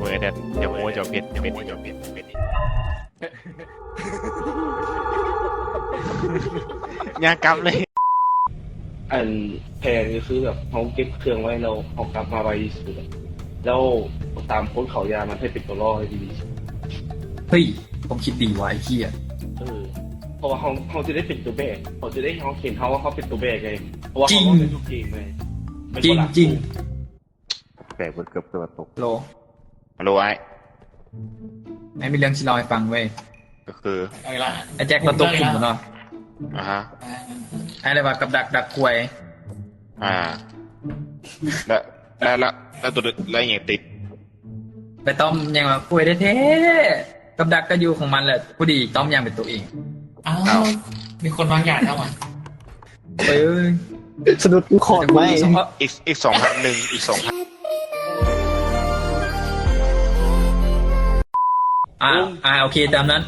ເບິ່ງໄອ້ແດດ ຢາກຮູ້ວ່າເຈົ້າເປັນ ເປັນ ເປັນ ເປັນ ຍ່າງກັບເລີຍ. ອັນແຜນກໍຄືແບບເຮົາເກັບເຄື່ອງໄວ້ແລ້ວເຮົາກັບມາໄວທີ່ສຸດ ແລ້ວຕາມຄົນເຂົາຢາມັນໃຫ້ເປັນຕົວລໍໃຫ້ດີ. ເຮີ້ຍ ຄວາມຄິດດີວ່ະໄອ້ເຫ້ຍ. ເອີ ເພາະວ່າເຮົາ ເຮົາຈະໄດ້ເປັນຕົວແບກ ເຂົາຈະໄດ້ເຫັນເຮົາວ່າເຮົາເປັນຕົວແບກໄງ ເພາະວ່າເຮົາເວົ້າໄດ້ທຸກເກມເລີຍ. ຈິງ ຈິງ. ແປກເບິດເກືອບຕົວຕົກ. ໂລ ຮັລໂຫຼ ອ້າຍ ອ້າຍມີເລື່ອງຊິເລົ່າໃຫ້ຟັງເວີຍ. ກໍຄື ເອົາອີກລະ ໄອ້ແຈັກລາວຕົກຂຸມເນາະ. ອາຮະ ອ້າຍເລີຍວ່າກັບດັກ ດັກຄວາຍ. ອາ ແລ້ວ ແລ້ວ ແລ້ວ ແລ້ວຕົວ ແລ້ວອີ່ຫຍັງຕິດ? ໄປຕ້ອມຍັງວ່າ ກວຍແທ້ໆ ກັບດັກກໍຢູ່ຂອງມັນແຫຼະ ພໍດີຕ້ອມຍ່າງໄປໂຕະເອງ. ອ້າວ ມີຄົນວາງຢາແລ້ວຫວາ? ເອີຍ ສະດຸດຂອນໄວ້. ອີກ ອີກສອງພັນໜຶ່ງ ອີກສອງພັນ. ອ່າ ອ່າ ໂອເຄ ຕາມນັ້ນ.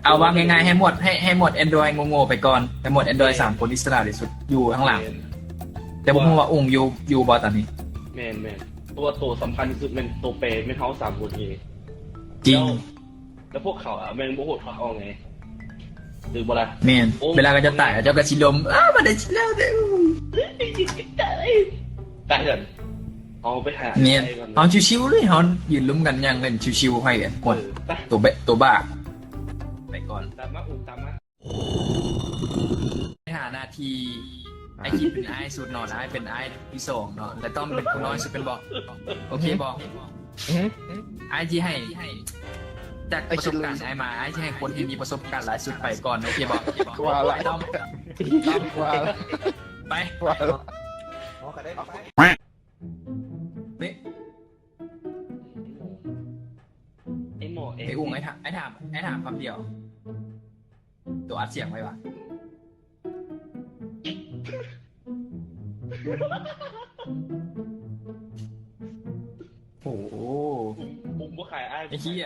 ເອົາວ່າງ່າຍໆ ໃຫ້ໝວດ ໃຫ້ ໃຫ້ໝວດແອນດຣອຍໂງ່ໆໄປກ່ອນ ໃຫ້ໝວດແອນດຣອຍສາມຄົນທີ່ສະຫຼາດທີ່ສຸດຢູ່ຂ້າງຫຼັງ. ແຕ່ບໍ່ຮູ້ວ່າອຸ້ງຢູ່ ຢູ່ບໍ່ຕອນນີ້. ແມ່ນໆ ເພາະວ່າໂຕສຳຄັນທີ່ສຸດແມ່ນໂຕແປແມ່ນເຮົາສາມຄົນເອງ. ຈິງ. ແລ້ວ ແລ້ວພວກເຂົາອະແມ່ງບໍ່ໂຫດເທົ່າເຮົາໄງ ຖືກບໍ່ລະ? ແມ່ນ. ໂອ້ ເວລາເຂົາເຈົ້າຕາຍ ເຂົາເຈົ້າກໍຊິລົມ ອ້າ ບໍ່ໄດ້ຊິແລ້ວເດ້. ຕາຍເຖິງ ເຮົາໄປຫາ ແມ່ນ ເຮົາຊິວໆເລີຍ ເຮົາຢືນລົມກັນຢ່າງນັ້ນຊິວໆ ໃຫ້ອັນ ເອີ ໂຕແບະ ໂຕບ້າໄປກ່ອນ. ຕາມມາ ອຸ້ງ ຕາມມາ. ໃນຖານະທີ່ອ້າຍຄິດເປັນອ້າຍສຸດເນາະ ແລ້ວອ້າຍເປັນອ້າຍທີສອງເນາະ ແລ້ວຕ້ອມເປັນຜູ້ນ້ອຍສຸດແມ່ນບໍ່? ໂອເຄບໍ່? ອືຮຶ ອ້າຍຊິໃຫ້ ຈາກປະສົບການອ້າຍມາ ອ້າຍຊິໃຫ້ຄົນທີ່ມີປະສົບການຫຼາຍສຸດໄປກ່ອນ ໂອເຄບໍ່? ວ່າລະ ຕ້ອມ ຕ້ອມ ວ່າລະ ໄປ ວ່າລະ. ເນ ໄອ້ໝໍ ໄອ້ອຸ້ງ ໄອ້ຖາມ ໄອ້ຖາມ ໄອ້ຖາມຄຳດຽວ. ໂຕອັດສຽງໄວ້ຫວາ? ໂອ້ໂຫ ອຸ້ງ ອຸ້ງບໍ່ຂາຍອ້າຍ ໄອ້ເຫ້ຍ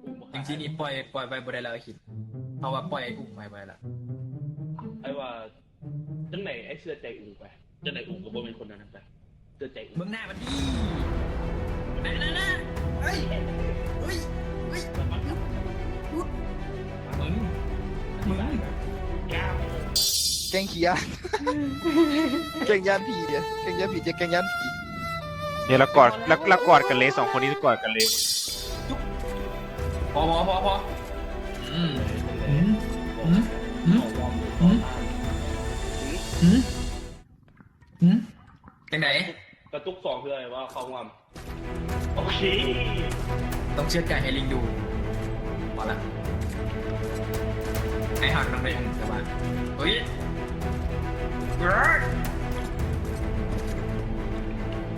ອຸ້ງບໍ່ຂາຍ ຈັ່ງຊີ້ນີ້ປ່ອຍ ປ່ອຍໄວ້ບໍ່ໄດ້ແລ້ວ ຄິດ ເພາະວ່າປ່ອຍອຸ້ງໄວ້ບໍ່ໄດ້ແລ້ວ. ອ້າຍວ່າ ຈັ່ງໃດອ້າຍເຊື່ອໃຈອຸ້ງໄປ ຈັ່ງໃດອຸ້ງກໍບໍ່ແມ່ນຄົນນັ້ນນຳກັນ. ເຊື່ອໃຈອຸ້ງ ເບິ່ງໜ້າມັນດີ ນັ້ນໆໆ ເຮີ້ຍ ເຮີ້ຍ ເຮີ້ຍ ມຶງ ມຶງ ແກ້ງຂີ້ຢ້ານ ແກ້ງຢ້ານຜີ ແກ້ງຢ້ານຜີ ເຈັກແກ້ງຢ້ານຜີ. ນີ້ລະກອດ ລະ ລະກອດກັນເລີຍ ສອງຄົນນີ້ກອດກັນເລີຍ. ພໍ ພໍ ພໍ ພໍ ອືມ ອືມ ອືມ ອືມ ອືມ ອືມ ຈັ່ງໃດ? ກະຕຸກສອງເທື່ອວ່າເຂົ້າຮ່ວມ. ໂອເຄ ຕ້ອງເຊື່ອໃຈໃຫ້ລິງດູ. ພໍລະ ໃຫ້ເຮົານຳໄດ້ ແຕ່ວ່າ ເຮີ້ຍ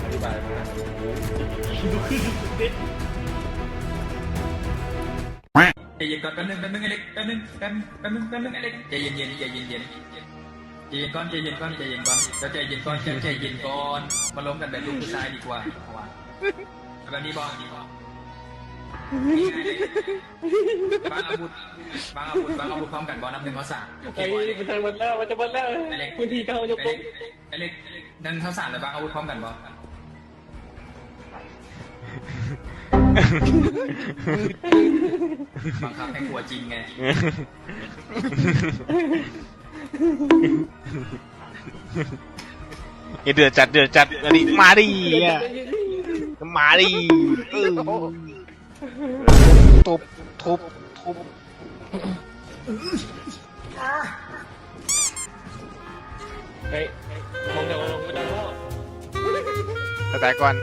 ອະທິບາຍມາ. ໃຈເຢັນກ່ອນ ແປັບໜຶ່ງ ແປັບໜຶ່ງ ອາເລັກ ແປັບໜຶ່ງ ແປັບໜຶ່ງ ແປັບໜຶ່ງ ອາເລັກ ໃຈເຢັນໆ ໃຈເຢັນໆ ໃຈເຢັນກ່ອນ ໃຈເຢັນກ່ອນ ໃຈເຢັນກ່ອນ ເຈົ້າໃຈເຢັນກ່ອນ ເຈົ້າໃຈເຢັນກ່ອນ. ມາລົມກັນແບບລູກຜູ້ຊາຍດີກວ່າ ເພາະວ່າ ແບບນີ້ບໍ່? ວາງອາວຸດ ວາງອາວຸດ ວາງອາວຸດພ້ອມກັນບໍ່? ນັບໜຶ່ງຮອດສາມ. ໂອເຄ ເອີຍ ບໍ່? ມັນຈະໝົດແລ້ວ ມັນຈະໝົດແລ້ວ. ອາເລັກ ພື້ນທີ່ເກົ່າ ຍົກລົງ. ອາເລັກ ອາເລັກ ໜຶ່ງ ສອງ ສາມ ແລ້ວວາງອາວຸດພ້ອມກັນບໍ່? ບັງຄັບໃຫ້ກົວຈິງໄງ. ເອີ ເດືອດຈັດ ເດືອດຈັດ ອັນນີ້ ມາດິ ມາດິ ເອີ ທຸບ ທຸບ ທຸບ. ເຮີ້ຍ ຂອງເຈົ້າ ຂອງເຈົ້າ ຕາຍກ່ອນ.